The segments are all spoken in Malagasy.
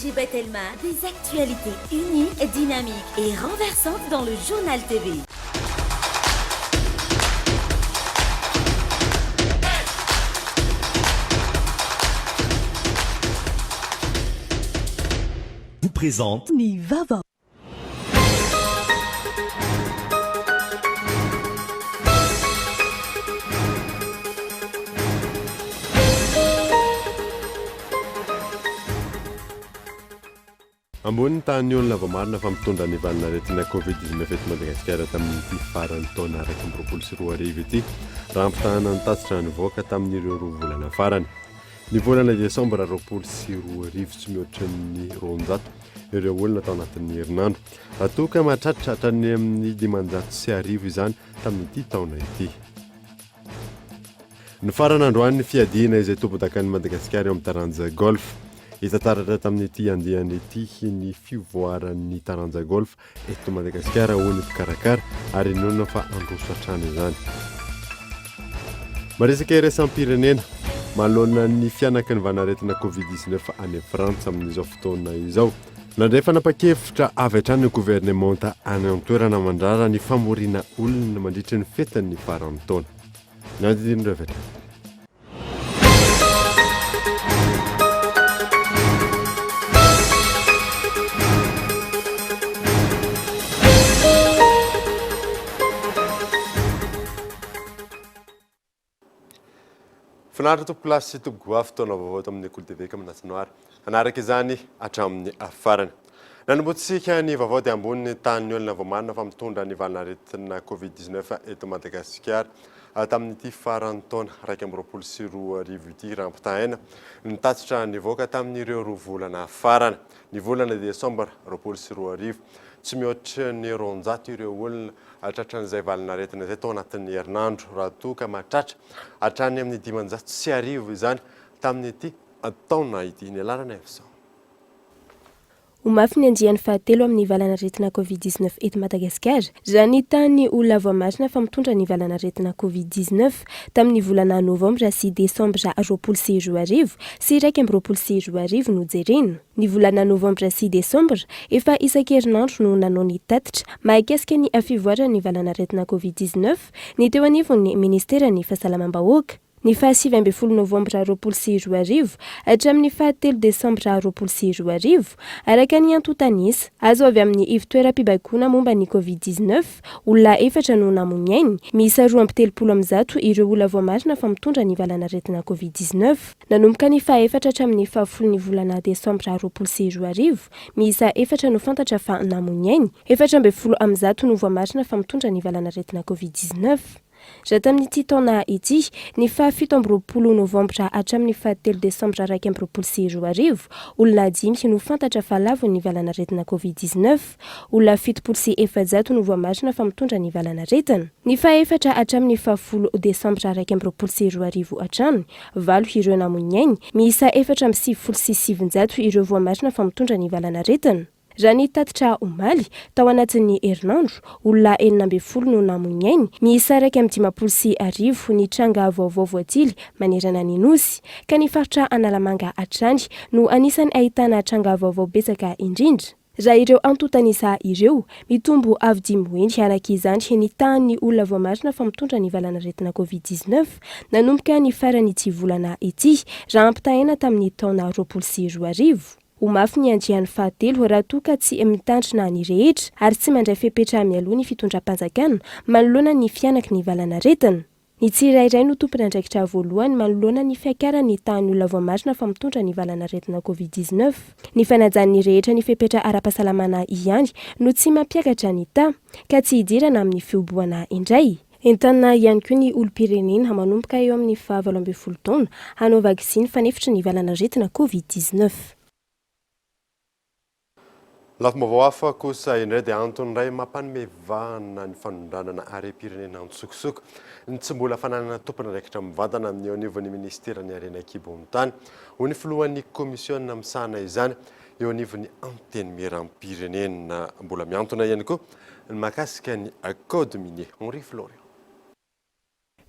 DG Batelma, des actualités uniques, dynamiques et renversantes dans le Journal TV. Vous présente. Ny vaovao. Ambony ny tahan'ny olona voamarina fa mitondra ny valanaretina Covid 19 eto Madagasikara tamin'ity faran'ny taona 2021 ity, raha ampitahana ny tatitra nivoaka tamin'ireo roa volana farany. Ny volana desambra 2020 tsy mihoatra ny 200 ireo olona tao anatin'ny herinandro, raha toa ka mahatratra hatrany amin'ny 1500 izany tamin'ity taona ity. Nifarana androany ny fiadiana izay tompondakan'i Madagasikara eo amin'ny taranja golf. Hita taratra tamin'ity andiany ity ny fivoaran'ny taranja golf eto Madagasikara hoy ny mpikarakara ary inoana fa handroso hatrany izany. Maresaka iraisam-pirenena, manoloana ny fihanaky ny valanaretina Covid 19 any Frantsa amin'izao fotoana izao. Nandray fanapahan-kevitra avy hatrany ny governemanta any an-toerana mandrara ny famoriana olona mandritry ny fetin'ny faran'ny taona. Ny andinindin'ireo avy hatrany. Finaritra tompokolahy sy tompokovavy fotoana vaovao eto amin'ny Kolo TV ka manasinoary. Hanaraka izany hatramin'ny farany. Nanombotsika ny vaovao dia ambony ny tahan'ny olona voamarina fa mitondra ny valanaretina Covid 19 eto Madagasikara tamin'ity faran'ny taona 2021 ity raha ampitahaina ny tatitra nivoaka tamin'ireo roa volana farany. Ny volana desambra 2020, tsy mihoatra ny 200 ireo olona tratran'izay valanaretina izay tao anatin'ny herinandro raha toa ka mahatratra hatrany amin'ny 1500 izany tamin'ity taona ity. Ny alarana Evson. Ho mafy ny andiany fahatelo amin'ny valanaretina Covid 19 eto Madagasikara, raha ny tahan'ny olona voamarina fa mitondra ny valanaretina Covid 19 tamin'ny volana novambra sy desambra 2020 sy 2021 no jerena. Ny volana novambra sy desambra, efa isan-kerinandro no nanao ny tatitra mahakasika ny fivoaran'ny valanaretina Covid 19 ny teo anivon'ny ministeran'ny Fahasalamam-bahoaka. Ny faha 19 novambra 2020 hatramin'ny faha telo desambra 2020, araka ny antontan'isa azo avy amin'ny ivontoeram-pibaikoana momba ny Covid 19, olona efatra no namoy ny ainy, miisa 132 ireo olona voamarina fa mitondra ny valanaretina Covid 19. Nanomboka ny faha efatra hatramin'ny faha folo ny volana desambra 2020, miisa efatra no fantatra fa namoy ny ainy, 114 no voamarina fa mitondra ny valanaretina Covid 19. Raha tamin'ity taona ity, ny faha 27 novambra hatramin'ny faha telo desambra 2021, olona dimy no fantatra fa lavon'ny valanaretina Covid 19. Olona 470 no voamarina fa mitondra ny valanaretina. Ny faha efatra hatramin'ny faha folo desambra 2021 hatrany, valo ireo namoy ny ainy, miisa 994 ireo voamarina fa mitondra ny valanaretina. Raha ny tatitra omaly, tao anatin'ny herinandro, olona 16 no namoy ny ainy, miisa 1051 ny tranga vaovao voatily manerana ny Nosy, ka ny faritra Analamanga hatrany no anisan'ny ahitana tranga vaovao betsaka indrindra. Raha ireo antontan'isa ireo, mitombo avo dimy heny araka izany ny tahan'ny olona voamarina fa mitondra ny valanaretina Covid 19 nanomboka ny faran'ity volana ity, raha ampitahaina tamin'ny taona 2020. Ho mafy ny andiany fahatelo raha toa ka tsy mitandrina ny rehetra ary tsy mandray fepetra mialoha ny fitondram-panjakana manoloana ny fihanaky ny valanaretina. Ny tsirairay no tompon'andraikitra voalohany manoloana ny fiakaran'ny tahan'ny olona voamarina fa mitondra ny valanaretina Covid 19. Ny fanajan'ny rehetra ny fepetra ara-pahasalamana ihany no tsy mampiakatra ny taha, ka tsy hidirana amin'ny fihobohana indray. Entanina ihany koa ny olom-pirenena manomboka eo amin'ny faha 18 taona hanao vaksiny fanefitry ny valanaretina Covid 19. Lafim-baovao hafa kosa indray dia antony iray mampanome vahana ny fanondranana harem-pirenena an-tsokosoko ny tsy mbola fananana tompon'andraikitra mivantana amin'ny eo anivon'ny minisiteran'ny harena an-kibon'ny tany, hoy ny filohan'ny kaomisiona misahana izany eo anivon'ny Antenimierampirenena. Mbola mihantona ihany koa ny mahakasika ny code minier. Henri Florian.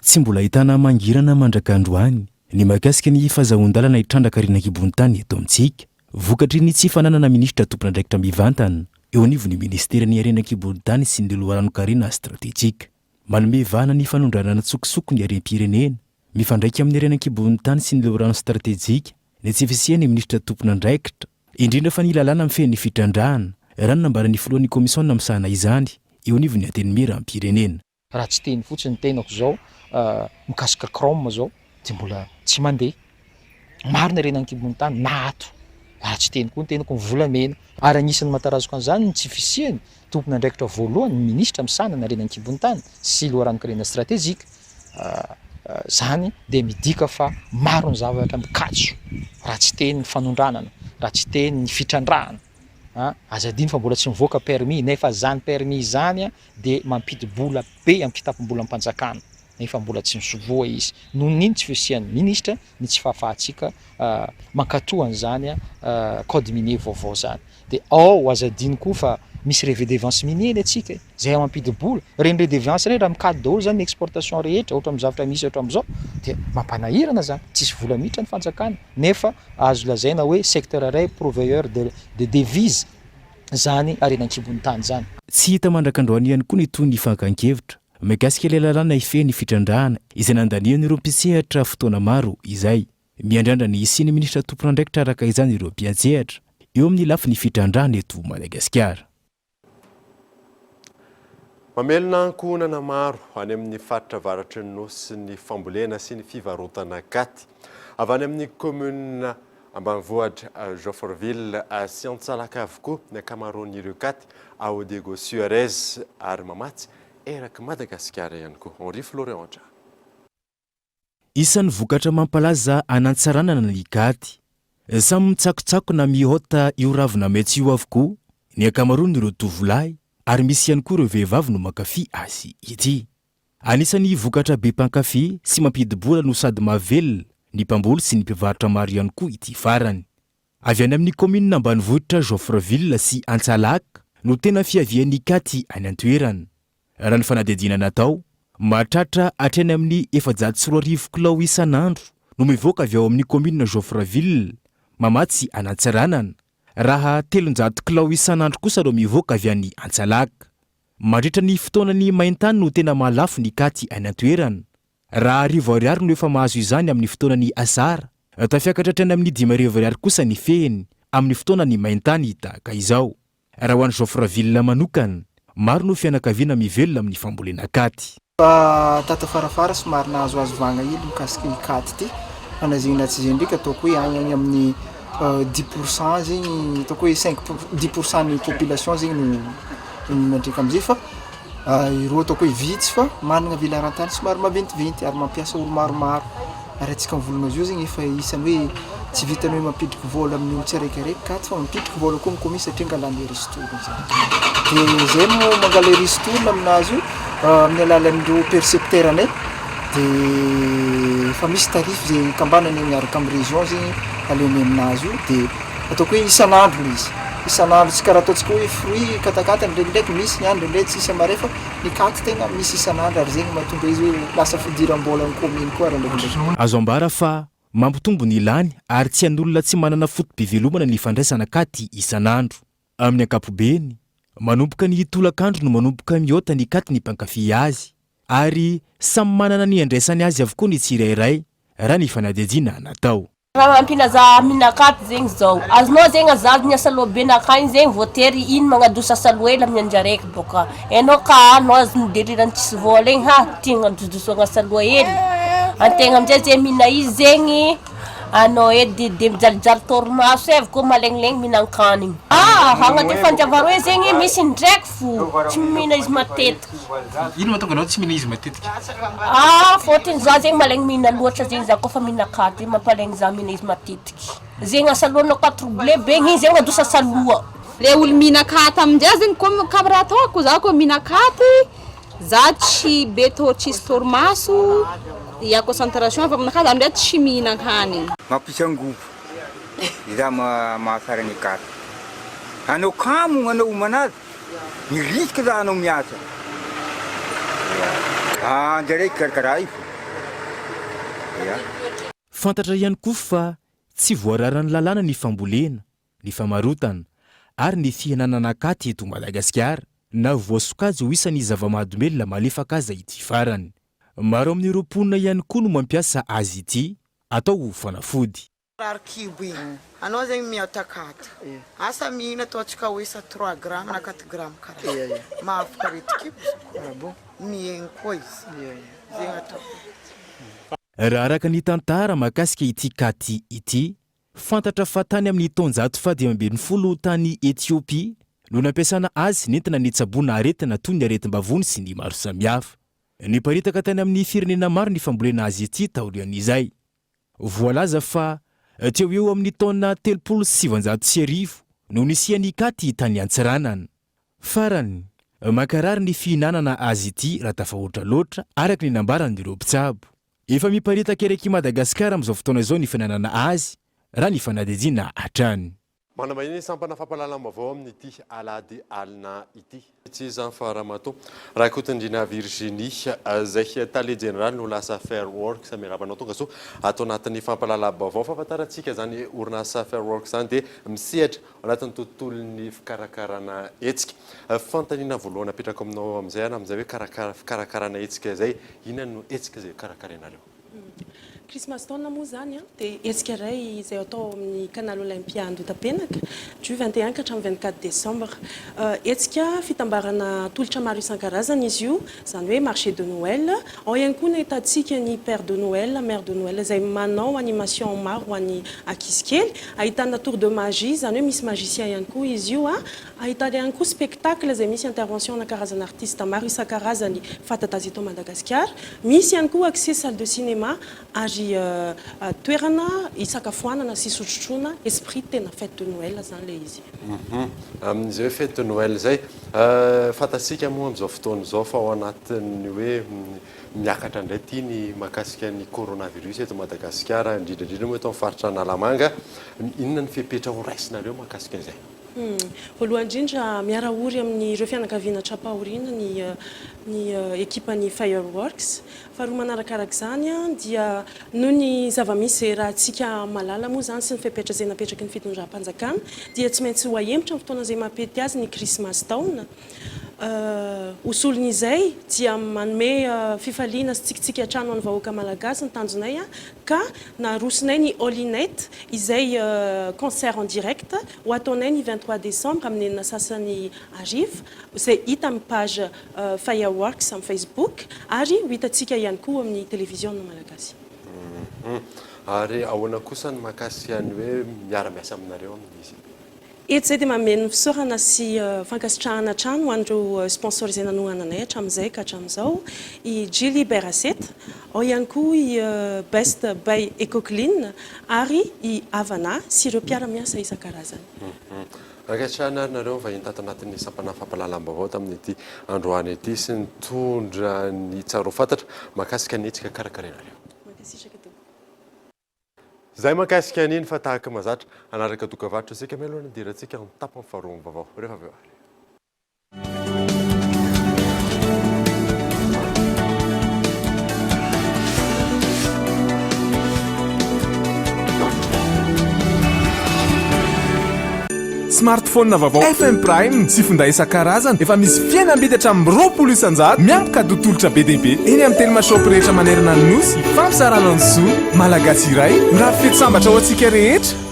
Tsy mbola ahitana mangirana mandraka androany ny mahakasika ny fazahoan-dalana hitrandraka harena an-kibon'ny tany eto amintsika. vokatry ny tsy fananana minisitra tompon'andraikitra mivantana eo anivon'ny ministeran'ny Harena an-kibon'ny tany sy ny loharanon-karena stratejika. Manome vahana ny fanondranana an-tsokosoko ny harem-pirenena mifandraika amin'ny harena an-kibon'ny tany sy ny loharano stratejika ny tsy fisian'ny minisitra tompon'andraikitra, indrindra fa ny lalàna mifehy ny fitrandrahana, raha ny nambaran'ny filohan'ny kaomisiona misahana izany eo anivon'ny Antenimierampirenena. Raha tsy teny fotsiny ny tenako zao mikasika chrome zao de mbola tsy mandeha. Maro ny harena an-kibon'ny tany na ato. Raha tsy teny koa ny tenako ny volamena. Ary agnisan'ny mahatarazoka an'izany ny tsy fisiany tompon'andraikitra voalohany ny minisitra misahana ny harena an-kibon'ny tany sy loharanon-karena stratejika. Zany dia midika fa maro ny zavatra mikatso raha tsy teny ny fanondranana, raha tsy teny ny fitrandrahana. Aza adino fa mbola tsy mivoaka permis nefa zany permis zany dia mampidi-bola be amin'ny kitapom-bolam-panjakana nefa mbola tsy nisovoha izy noho ny tsy fisian'ny minisitra ny tsy fahafahantsika mankatoa an'izany code minier vaovao izany. Dia ao aza adino koa fa misy revedevance minier ny antsika e, izay mampidi-bola, ireny redevance ireny raha mikady daholo izany ny exportation rehetra ohatra amin'ny zavatra misy hatramin'izao dia mampanahirana izany, tsisy vola miditra ny fanjakana nefa azo lazaina hoe secteur iray pourvoyeur de devise izany harena an-kibon'ny tany izany. Tsy hita mandrak'androany ihany koa ny tohin'ny fankan-kevitra mikasika ilay lalàna hifehy ny fitrandrahana izay nandanian'ireo mpisehatra fotoana maro izay. Miandrandra ny hisian'ny minisitra tompon'andraikitra araka izany ireo mpiantsehatra eo amin'ny lafiny fitrandrahana eto Madagasikara. Mamelona ankohonana maro any amin'ny faritra avaratry ny Nosy ny fambolena sy ny fivarotana katy. Avy any amin'ny kaominina ambanivohitra Joffreville sy Antsalaka avokoa ny ankamaroan'ireo katy ao Diego Suarez ary mamatsy erak'i Madagasikara ihany koa. Henri Florent. Isan'ny vokatra mampalaza an'Antsaranana ny katy. Samy mitsakotsako na mihaota io ravina maitso io avokoa ny ankamaroan'ireo tovolahy ary misy ihany koa ireo vehivavy no mankafy azy ity. Anisan'ny vokatra be mpankafy sy mampidi-bola no sady mahavelona ny mpamboly sy ny mpivarotra maro ihany koa ity farany. Avy any amin'ny kaominina ambanivohitra Joffreville sy Antsalaka no tena fiavian'ny katy any an-toerana. Raha ny fanadihadiana natao, mahatratra hatrany amin'ny 2400 kilao isan'andro no mivoaka avy ao amin'ny kaominina Joffreville mamatsy an'Antsiranana, raha 300 kilao isan'andro kosa no mivoaka avy any Antsalaka. Mandritra ny fotoanan'ny maintany no tena mahalafo ny katy any an-toerana. Raha 1000 ariary no efa mahazo izany amin'ny fotoanan'ny asara, tafiakatra hatrany amin'ny 5000 ariary kosa ny fehiny amin'ny fotoanan'ny maintany tahaka izao. Raha ho an'i Joffreville manokana, maro no fianakaviana mivelona amin'ny fambolena katy. Fa tato afarafara somary nahazoazo vagna hely mikasika i katy ty, fa na zegny na tsy zegny ndraiky ataoko hoe agny agny amin'ny dix pour cent zegny ataoko hoe cinq pour dix pour cent ny population zegny no miantraika amizay fa ireo ataoko hoe vitsy fa managna velaran-tany somary maventiventy ary mampiasa olo maromaro ary antsika mivolagna zio zegny efa isan'ny hoe tsy vitan'ny hoe mampidriky vôla amin'ny olo tsiraikiraiky ka fa mampidriky vôla koa amin'ny commune satria angalana ristourne zany de zay no mangala ristourne aminazy io amin'ny alalan'ireo percepteur anay de efa misy tarif zay ikambanany miaraka amin'ny région zegny aleonay aminazy io de ataoko hoe isan'andro le izy isan'andro tsy karaha ataontsika hoe fruit katakata ndraikindraiky misy ny any ndraindray tsisy amare fa ny katy tegna misy isan'andro ary zegny mahatonga izy hoe lasa fidiram-bôlan'ny commune koa ary ndraikindraiky. Azo ambara fa mampitombo ny lany ary tsy an'olona tsy manana foto-pivelomana ny fandraisana katy isan'andro. Amin'ny ankapobeny, manomboka ny tolakandro no manomboka miôta ny katy ny mpankafy azy ary samy manana ny andraisany azy avokoa ny tsirairay raha ny fanadihadiana natao. Raha ampiana za mihinakaty zegny zao, azonao zegny azazo ny asaloha be nakany zegny voatery iny magnadoso asaloha hely amin'ny andro araiky boka, enao ka anao azon'ny delirany tsisy vôla igny ha tia agnadosodosogna asaloha hely, antegna amizay ze mihina izy zegny anao edy de mijalijaly torimaso e avy koa malegnilegny mihinan-kanigny, ah agnatin'ny fanjava roe zegny misy indraiky fo tsy mihina izy matetiky. Ino mahatonga anao tsy mihina izy matetika? Ah fôtony za zegny malaigny mihina loatra zegny za kôfa mihina katy mampalaigny za mihina izy matetiky, zegny asalohanao ka trouble be igny zegny adoso asaloha. Le olo mihina katy amindray zegny koa ka raha ataoko za koa mihina katy za tsy be tô tsisy torimaso ya concentration avy aminakahy za amindray tsy mihinan-kanigny. Mampisy angovo iza mahatsara ny katy. Anao kamo anao homana azy. Ny risque za anao miasa. Ya. Anjara hikarakara io. Ya. Fantatra ihany koa fa tsy voararan'ny lalàna ny fambolena. ny famarotana ary ny fihinanana katy eto Madagasikara na voasokajy ho isan'ny zava-mahadomelina malefaka aza ity farany. Maro amin'ireo mponina ihany koa no mampiasa azy ity atao ho fanafody. Marary kibo igny anao zegny mihatakaty asa mihina ataontsika hoe sa trois grammes na quatre grammes karaha mahafaka areti-kibo izy koa mihegny koa izy zegny ataoko. Raha araka ny tantara mahakasika ity Katy ity, fantatra fa tany amin'ny taonjato faha-15 tany Etiopia no nampiasana azy nentina nitsaboana aretina toy ny aretim-bavony sy ny maro samihafa. Niparitaka tany amin'ny firenena maro ny fambolena azy ity taorian'izay. Voalaza fa teo ho eo amin'ny taona 1930 no nisian'ny Katy tany Antsiranana. Farany, mankarary ny fihinanana azy ity raha tafahoatra loatra, araka ny nambaran'ireo mpitsabo. Efa miparitaka erak'i Madagasikara amin'izao fotoana izao ny fihinanana azy, raha ny fanadihadiana hatrany. Manambahiny ny sampana fampahalalam-baovao amin'ity alahady alina ity. Tsy iza fa Ramatoa Rakotondriana Virginie, izay tale jeneraly no lasa Fairworks. Miarahaba anao tongasoa ato anatin'ny fampahalalam-baovao. Fahafantarantsika izany orinasa Fairworks izany dia misehatra ao anatin'ny tontolon'ny fikarakarana hetsika. Fanontaniana voalohany apetrako aminao amin'izay, amin'izay hoe karakara fikarakarana hetsika izay, inona no hetsika izay karakarainareo? Christmas Town moa izany dia hetsika iray izay atao ao amin'ny Canal Olympia Andohatapenaka du 21 ka hatramin'ny 24 décembre. Hetsika fitambarana tolotra maro isan-karazany izy io, izany hoe marché de Noël. Ao ihany koa no ahitantsika ny Père de Noël, Mère de Noël izay manao animation maro ho an'ny ankizy kely. Ahitana tour de magie, izany hoe misy magicien ihany koa izy io. Ahitana ihany koa spectacle izay misy intervention-na karazana artiste maro isan-karazany fanta-daza eto Madagasikara. Misy ihany koa accès salle de cinéma ary toerana hisakafoanana sy hisotrotroana, esprit tena fête de Noël izany ilay izy. Amin'izay hoe fête de Noël izay, fantatsika moa amin'izao fotoana izao fa ao anatin'ny hoe miakatra indray ity ny mahakasika ny coronavirus eto Madagasikara, indrindra indrindra moa eto amin'ny faritra Analamanga. Inona ny fepetra horaisinareo mahakasika izay? Voalohany indrindra, miara-ory amin'ireo fianakaviana tra-pahoriana ny ny ekipan'ny Fireworks. Faharoa manarakaraka izany dia noho ny zava-misy izay rahantsika mahalala moa izany sy ny fepetra izay napetraky ny fitondram-panjakana dia tsy maintsy ho ahemotra ny fotoana izay mampety azy ny Krismasy taona. Ho solon'izay dia manome fifaliana sy tsikitsiky hatrany ho an'ny vahoaka malagasy ny tanjonay ka narosonay ny Holy Night izay concert en direct ho ataonay ny 23 décembre amin'ny enina sasany hariva izay hita amin'ny page Fireworks amin'ny Facebook ary ho hitantsika ihany koa amin'ny televiziona malagasy. Ary ahoana kosa ny mahakasika ny hoe miara-miasa aminareo amin'izy? Eto izay dia mameno ny fisaorana sy fankasitrahana hatrany ho an'ireo sponsors izay nanohana anay hatramin'izay ka hatramin'izao, i Jly Beraseta, ao ihany koa i Best by Ecoclean ary i Havana sy ireo mpiara-miasa isan-karazany. Ankasitrahana ary nareo vahiny tato anatin'ny sampana fampahalalam-baovao tamin'ity androany ity sy nitondra ny tsara ho fantatra mahakasika ny hetsika karakarainareo. Mankasitraka tompoko. Izay mahakasika an'iny fa tahaka mazatra, hanaraka dokavarotra isika mialoha ny hidirantsika amin'ny tapany faharoa amin'ny vaovao rehefa avy eo ary. Smartphone vaovao FM Prime sy finday isan-karazany efa misy fihenam-bidy hatramin'ny 20% miampy cadeau tolotra be dia be eny amin'ny Telma Shop rehetra manerana ny Nosy. Hifampizarana ny soa. Malagasy iray, mirary fety sambatra ho antsika rehetra.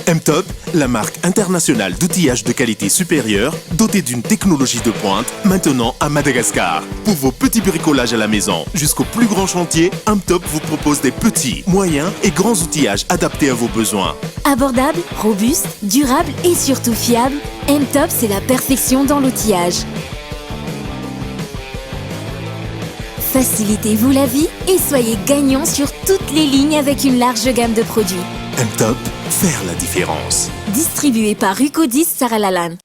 M-Top, la marque internationale d'outillage de qualité supérieure, dotée d'une technologie de pointe, maintenant à Madagascar. Pour vos petits bricolages à la maison, jusqu'au plus grand chantier, M-Top vous propose des petits, moyens et grands outillages adaptés à vos besoins. Abordable, robuste, durable et surtout fiable, M-Top c'est la perfection dans l'outillage. Facilitez-vous la vie et soyez gagnant sur toutes les lignes avec une large gamme de produits. M-Top, faire la différence. Distribué par Ucodis Saralalan.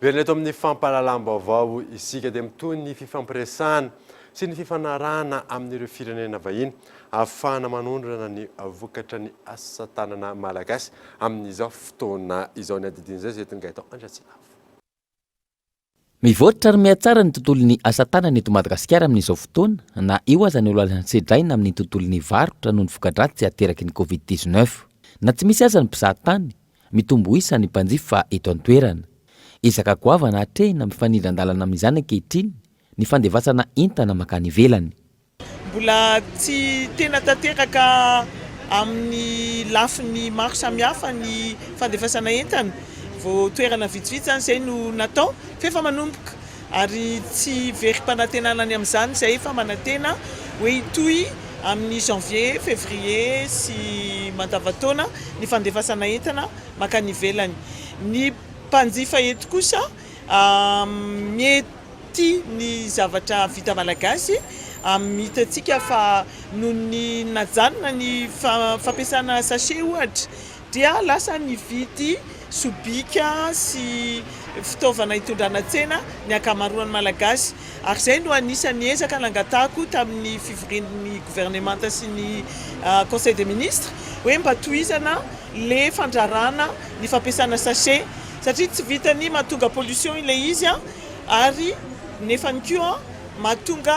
Velona eto amin'ny fampahalalam-baovao isika dia mitohy ny fifampiresahana. sy ny fifanarahana amin'ireo firenena vahiny ahafahana manondrana ny vokatra ny asa tanana malagasy amin'izao fotoana izao. Ny adidin'izay izay entin'i Gaëtan Andriatsilavo. Mivoatra ary mihatsara ny tontolon'ny asa tanana eto Madagasikara amin'izao fotoana, na eo aza ny olana sedraina amin'ny tontolon'ny varotra noho ny voka-dratsy ateraky ny Covid 19. Na tsy misy aza ny mpizaha tany, mitombo isa ny mpanjifa eto an-toerana. Ezaka goavana atrehina mifanindran-dalana amin'izany ankehitriny ny fandefasana entana mankany ivelany. Mbola tsy tena tanteraka amin'ny lafiny maro samihafa ny fandefasana entana, vao toerana vitsivitsy izany izay no natao fa efa manomboka ary tsy very-panantenana ny amin'izany izay fa manantena hoe hitohy amin'ny janvier, février sy mandavantaona ny fandefasana entana mankany ivelany. Ny mpanjifa eto kosa mety Tia ny zavatra vita malagasy, hitantsika fa noho ny najanona ny fampiasana sachet ohatra dia lasa nividy sobika sy fitaovana hitondrana tsena ny ankamaroan'ny malagasy ary izay no anisan'ny ezaka nangatahako tamin'ny fivorian'ny governemanta sy ny conseil des ministres hoe mba tohizana le fandrarana ny fampiasana sachet satria tsy vitan'ny mahatonga pollution ilay izy ary nefany koa mahatonga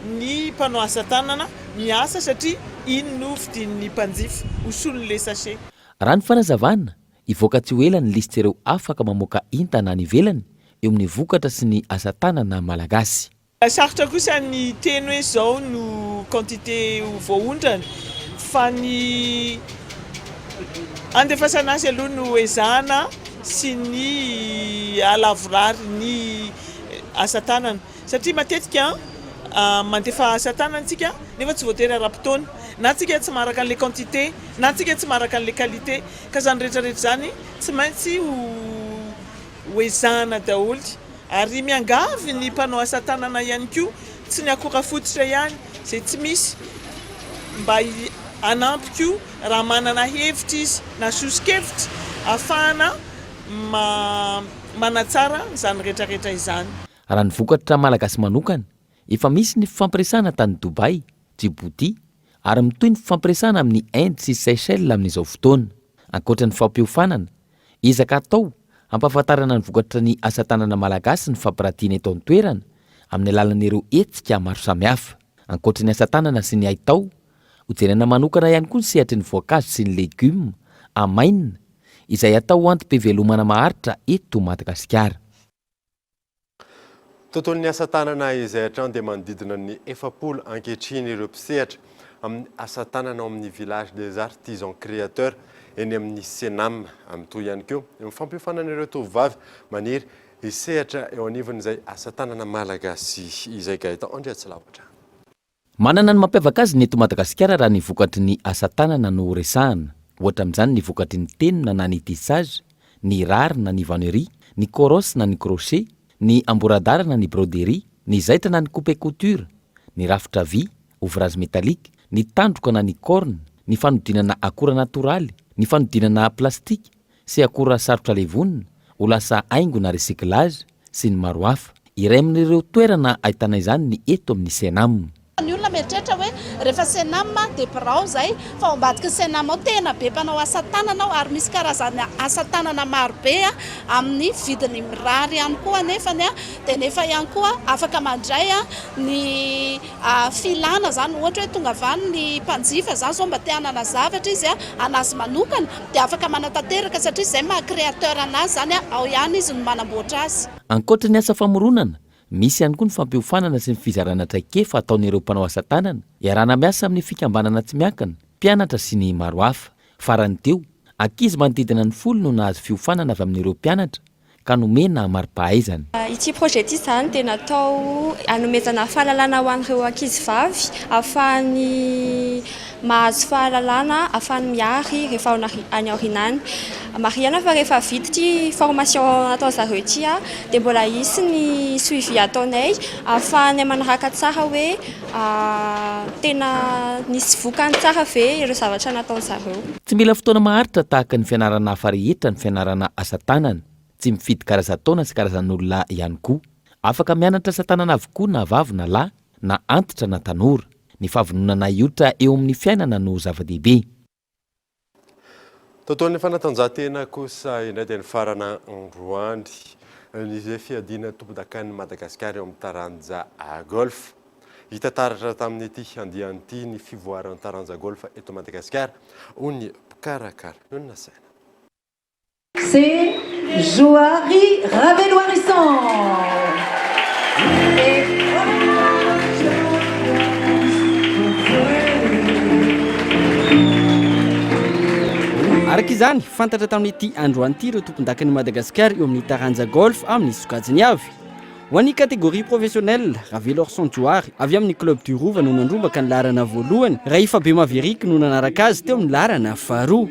ny mpanao asa tanana miasa satria iny no vidian'ny mpanjifa ho solon'ilay sachet. Raha ny fanazavana, hivoaka tsy ho ela ny lisitr'ireo afaka mamoaka entana any ivelany eo amin'ny vokatra sy ny asa tanana malagasy. Sarotra kosa ny hiteny hoe izao no quantité ho voaondrana fa ny handefasana azy aloha no ezahana sy ny hahalavorary ny asa tanana satria matetika mandefa asa tanana isika nefa tsy voatery ara-potoana na tsika tsy maharaka an'ilay quantité na tsika tsy maharaka an'ilay qualité ka izany rehetra rehetra izany tsy maintsy ho ezahana daholo Ary miangavy ny mpanao asa tanana ihany koa, tsy ny akora fototra ihany, izay tsy misy, mba hanampy koa raha manana hevitra izy na soso-kevitra ahafahana manatsara izany rehetrarehetra izany. Raha ny vokatra malagasy manokana, efa misy ny fifampiresahana tany Dubaï, Djibouti, ary mitohy ny fifampiresahana amin'i Inde sy Seychelles amin'izao fotoana. Ankoatra ny fampiofanana, Ezaka atao hampahafantarana ny vokatra ny asa tanana malagasy ny fampiratiana eto an-toerana amin'ny alalan'ireo hetsika maro samihafa. Ankoatry ny asa tanana sy ny haitao, hojerena manokana ihany koa ny sehatry ny voankazo sy ny legioma amainina izay atao ho antom-pivelomana maharitra eto Madagasikara. Tontolon'ny asa tanana izay hatrany dia manodidina ny 40 ankehitriny ireo mpisehatra amin'ny asa tanana ao amin'ny Village des Artisans Créateurs eny amin'ny Cenam. Mitohy ihany koa ny fampiofanana ireo tovovavy maniry hisehatra eo anivon'izay asa tanana malagasy izay. Gaëtan Andriatsilaotra. Manana ny mampiavaka azy ny eto Madagasikara raha ny vokatry ny asa tanana no resahana. Ohatra amin'izany ny vokatry ny tenona na ny tissage, ny rary na ny vannerie, ny coros na ny crochet, ny amboradara na ny broderie, ny zaitra na ny coupe couture, ny rafitra vy, ouvrage métallique, ny tandroka na ny corne, ny fanodinana akora natoraly, ny fanodinana plastika, sy akora sarotra levonina ho lasa haingo na recyclage sy ny maro hafa. Iray amin'ireo toerana ahitana izany ny eto amin'ny Cenam. Ny olona mieritreritra hoe rehefa Cenam dia birao izay, fa ao ambadiky ny Cenam ao tena be mpanao asa tanana ao ary misy karazana asa tanana maro be amin'ny vidiny mirary ihany koa anefany dia nefa ihany koa afaka mandray ny filana izany, ohatra hoe tonga avy any ny mpanjifa izany izao mba te hanana zavatra izy an'azy manokana dia afaka manatanteraka satria izay maha créateur an'azy izany ao ihany izy no manamboatra azy. Ankoatra ny asa famoronana, misy ihany koa ny fampiofanana sy ny fizarana traikefa ataon'ireo mpanao asa tanana, iarahana miasa amin'ny fikambanana tsy miankina, mpianatra sy ny maro hafa. Farany teo, ankizy manodidina ny folo no nahazo fiofanana avy amin'ireo mpianatra ka nomena mari-pahaizana. Ity projet ity izany dia natao hanomezana fahalalana ho an'ireo ankizy vavy ahafahany mahazo fahalalana ahafahany mihary rehefa any aoriana any. Marihana fa rehefa vita ity formation nataon'zareo ity dia mbola hisy ny suivi ataonay ahafahanay manaraka tsara hoe tena nisy vokany tsara ve ireo zavatra nataon'zareo. Tsy mila fotoana maharitra tahaka ny fianarana hafa rehetra ny fianarana asa tanana. Tsy mifidy karazan-taona sy karazan'olona ihany koa. Afaka mianatra asa tanana avokoa na vavy na lahy. na antitra na tanora. Ny fahavononana hiotra eo amin'ny fiainana no zava-dehibe. Tontolon'ny fanatanjahantena kosa indray dia nifarana androany ny fiadiana tompondakan'i Madagasikara eo amin'ny taranja golf. Hita taratra tamin'ity andiany ity ny fivoaran'ny taranja golf eto Madagasikara, hoy ny mpikarakara. Nonina saina. C'est Johary Raveloarison. Araka izany, fantatra tamin'ity androany ity ireo tompondakan'i Madagasikara eo amin'ny taranja golf amin'ny sokajiny avy. Ho an'ny catégorie professionnelle, Ravelorson Johary avy amin'ny Club du Rova no nandrombaka ny laharana voalohany raha i Fabio Maverick no nanaraka azy teo amin'ny laharana faharoa.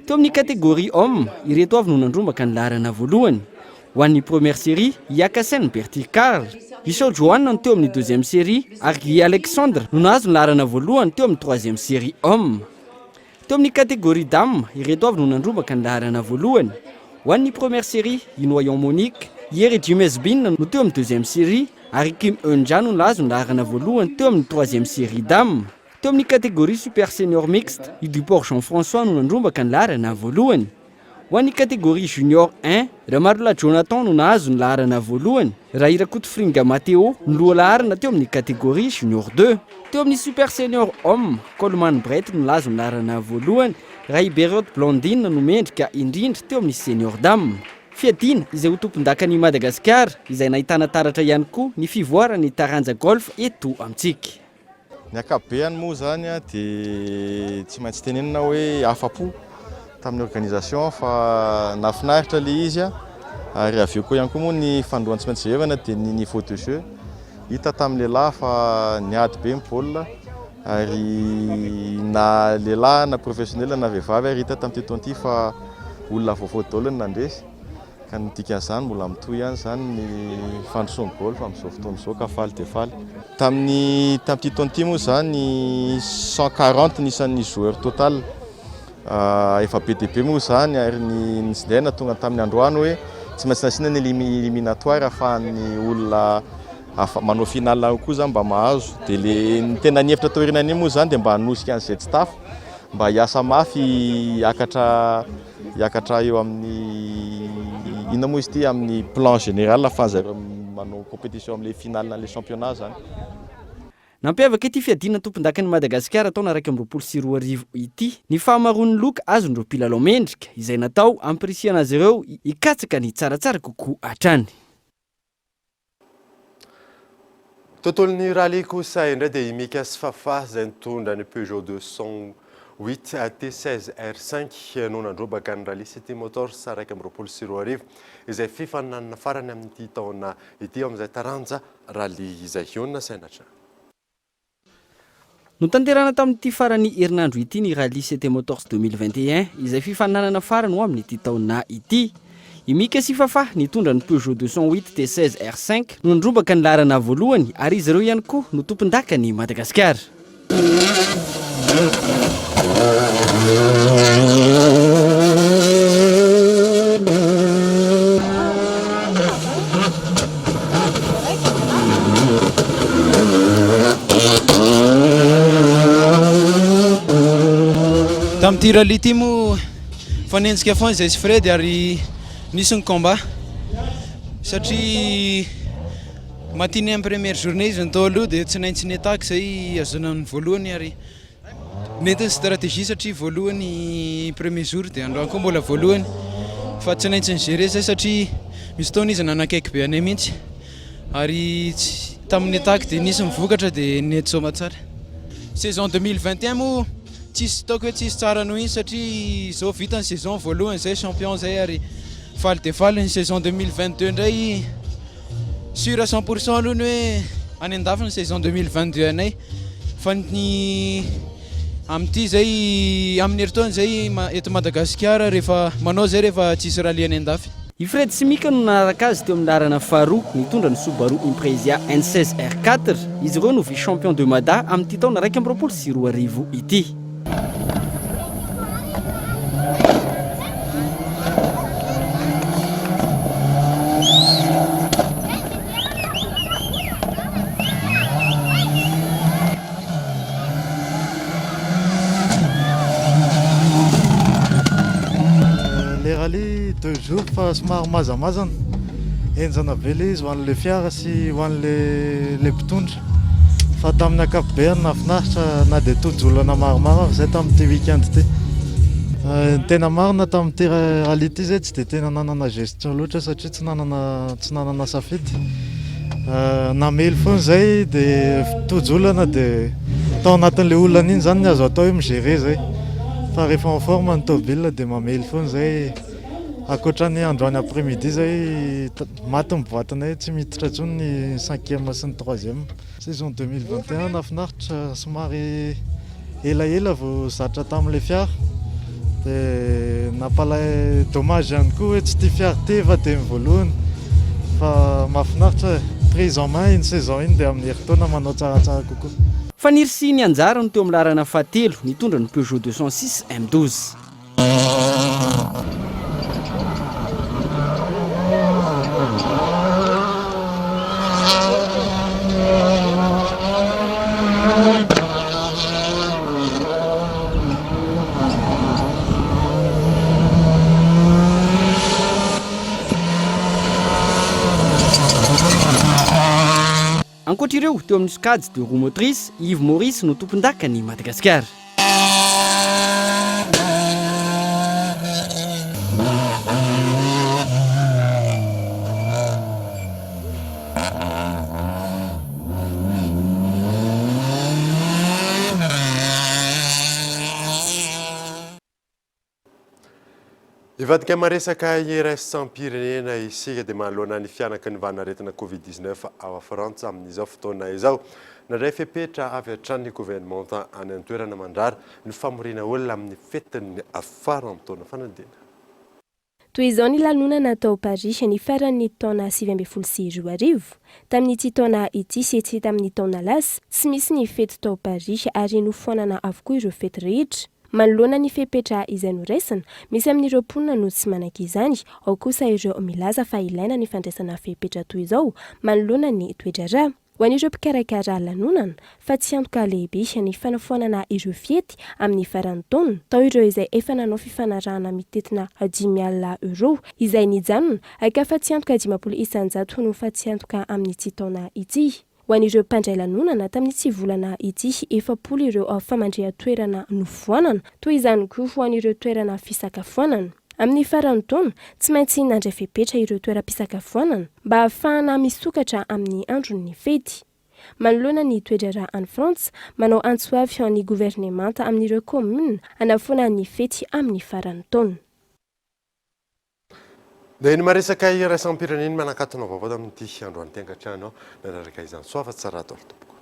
Teo amin'ny catégorie homme, ireto avy no nandrombaka ny laharana voalohany. Ho an'ny première série, i Akasen Bertil Karl. I Shaw Johan no teo amin'ny deuxième série ary Guy Alexandre no nahazo ny laharana voalohany teo amin'ny troisième série homme. Teo amin'ny catégorie dame, ireto avy no nandrombaka ny laharana voalohany. Ho an'ny première série, i Noyon Monique, i Hery Jimesbin no teo amin'ny deuxième série ary i Kim Eunja no nahazo ny laharana voalohany teo amin'ny troisième série dame. Teo amin'ny catégorie super senior mixte, i Duport Jean François no nandrombaka ny laharana voalohany. Ho an'ny catégorie junior un, Ramarolahy Jonathan no nahazo ny laharana voalohany, raha i Rakotofringa Mathéo no lohalaharana teo amin'ny catégorie junior deux. Teo amin'ny super senior homme, Coleman Brett no nahazo ny laharana voalohany, raha i Berriot Blandine no mendrika indrindra teo amin'ny senior dame. Fiadiana izay ho tompondakan'i Madagasikara, izay nahitana taratra ihany koa ny fivoaran'ny taranja golf eto amintsika. Ny ankapobeany moa izany dia tsy maintsy tenenina hoe afa-po tamin'ny organisation fa nahafinaritra ilay izy ary avy eo koa ihany koa moa ny fanindroany tsy maintsy jerevana dia ny niveau de jeu hita tamin'ny lehilahy fa niady be ny baolina ary na lehilahy na professionnel na vehivavy ary hita tamin'ity taona ity fa olona vaovao daholo no nandresy. Ka ny dikan'izany mbola mitohy ihany izany ny fandrosoan'ny golf amin'izao fotoana izao ka faly dia faly. Tamin'ny tamin'ity taona ity moa izany 140 ny isan'ny joueurs total. Efa be dia be moa izany ary ny nisy tonga tamin'ny androany hoe tsy maintsy nasiana ny éliminatoire ahafahan'ny olona afa manao finale koa izany mba mahazo. Dia le ny tena nihevitra tao aorianan'iny moa izany dia mba hanosika an'izay tsy tafa mba hiasa mafy hiakatra Hiakatra eo amin'ny inona moa izy ity amin'ny plan général ahafahan zareo manao compétition amin'ilay finale an'ilay championnat zany. Nampiavaka ity fiadiana tompondakan'i Madagasikara taona 2021 ity ny fahamaroan'ny loka azon'ireo mpilalao mendrika, izay natao hampirisihana azy ireo hikatsaka ny tsaratsara kokoa hatrany. Tontolon'ny rallye kosa indray dia i Mika sy Fafa izay nitondra ny Peugeot 208 T16 R5 no nandrobaka ny Rallye City Motors 2021 izay fifaninanana farany amin'ity taona ity ao amin'izay taranja rallye izay. Hionona saina hatrany. Notanterahina tamin'ity faran'ny herinandro ity ny Rallye CT Motors 2021, izay fifaninanana farany ho amin'ity taona ity. I Mika sy Fafa, nitondra ny Peugeot 208 T16 R5, no nandrombaka ny laharana voalohany ary izy ireo ihany koa no tompondakan'i Madagasikara. Tamin'ity rallye ity moa nifanenjika foana izahay sy Fred ary nisy ny combat satria matinée amin'ny première journée izy ny tao aloha dia tsy naintsy ni-attaque izay hahazoana ny voalohany ary Nety ny stratégie satria voalohany premier jour dia androany koa mbola voalohany fa tsy naintsy ni-gérer zay satria misy fotoana izy nanakaiky be anay mihitsy ary tamin'ny attaque dia nisy ny vokatra dia nety soamatsara. Saison 2021 moa tsisy ataoko hoe tsisy tsara noho iny satria izao vita ny saison voalohany zay champion zay ary faly dia faly ny saison 2022 indray Sûr à 100 pour cent aloha ny hoe any andafy ny saison 2022 anay fa ny amin'ity zay amin'ny herintaona zay eto Madagasikara rehefa manao zay rehefa tsisy rallye any andafy. I Fred sy Mika no nanaraka azy teo amin'ny laharana faharoa, nitondra ny Subaru Impreza N16 R4. Izy ireo no vice-champion de Mada amin'ity taona 2021 ity. rallye deux jours fa somary mazamazana, henjana be le izy ho an'le fiara sy ho an'le le mpitondra fa tamin'ny ankapobeany nahafinaritra na dia tojo olana maromaro ary zay tamin'ity week-end ity. Ny tena marina tamin'ity rallye ity zay tsy dia tena nanana gestion loatra satria tsy nanana tsy nanana safidy. Namely foana izay dia tojo olana dia tao anatin'ilay olana iny izany ny azo atao hoe mi-gérer izay fa rehefa en forme ny tôbila dia mamely foana izay ankoatra ny androany après midi izay maty ny boatinay tsy miditra intsony ny cinquième sy ny troisième. Saison 2021 nahafinaritra somary elaela vao zatra tamin'ilay fiara dia nampalahelo dommage ihany koa hoe tsy ity fiara ity efa teny voalohany fa mahafinaritra e, prise en main iny saison iny dia amin'ny herintaona manao tsaratsara kokoa. Faniry sy ny anjara no teo amin'ny laharana fahatelo, nitondra ny Peugeot 206 M 12. Ankoatra ireo, teo amin'ny sokajy deux roues motrices, Yves Maurice no tompondakan'i Madagasikara. Hivadika maresaka iraisam-pirenena isika dia manoloana ny fihanaky ny valanaretina Covid 19 ao Frantsa amin'izao fotoana izao. Nandray fepetra avy hatrany ny governemanta any an-toerana mandrara ny famoriana olona amin'ny fetin'ny faran-taona fanadina. Toy izao ny lanonana tao Paris ny faran'ny taona 2019. Tamin'ity taona ity sy tsy tamin'ny taona lasa, tsy misy ny fety tao Paris ary nofoanana avokoa ireo fety rehetra. Manoloana ny fepetra izay noraisina, misy amin'ireo mponina no tsy manaiky izany, ao kosa ireo milaza fa ilaina ny fandraisana fepetra toy izao manoloana ny toe-draharaha. Ho an'ireo mpikarakara lanonana, fa tsy antoka lehibe ny fanafoanana ireo fety amin'ny faran'ny taona, tao ireo izay efa nanao fifanarahana mitentina 50 euros izay nijanona ka fatiantoka 50% no fatiantoka amin'ity taona ity. Ho an'ireo mpandray lanonana, tamin'ity volana ity, 40 ireo famandrihan-toerana nofoanana, toy izany koa ho an'ireo toerana fisakafoanana. Amin'ny faran'ny taona, tsy maintsy nandray fepetra ireo toeram-pisakafoanana mba hahafahana misokatra amin'ny andron'ny fety. Manoloana ny toe-draharaha any Frantsa, manao antso avy ny governemanta amin'ireo kaominina hanafoana ny fety amin'ny faran'ny taona. Dia ny maresaka iraisam-pirenena manakatona vaovao tamin'ity androany ity angatrano nanaraka izany soa fa tsara daholo tompoko.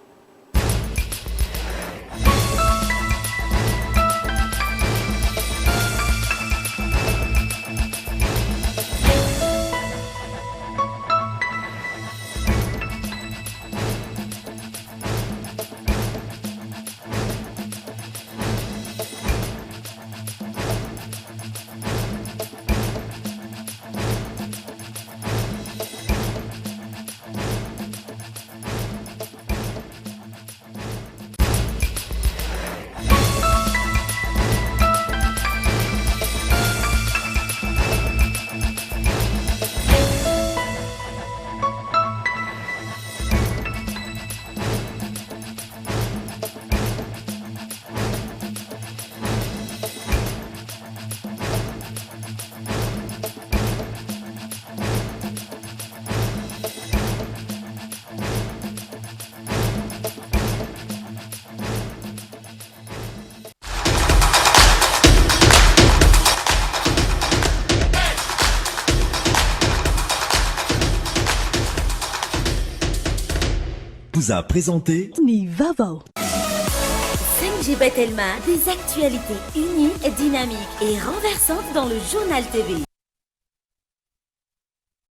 Vous a présenté Ny vaovao. 5G by Telma, des actualités uniques, dynamiques et renversantes dans le journal TV.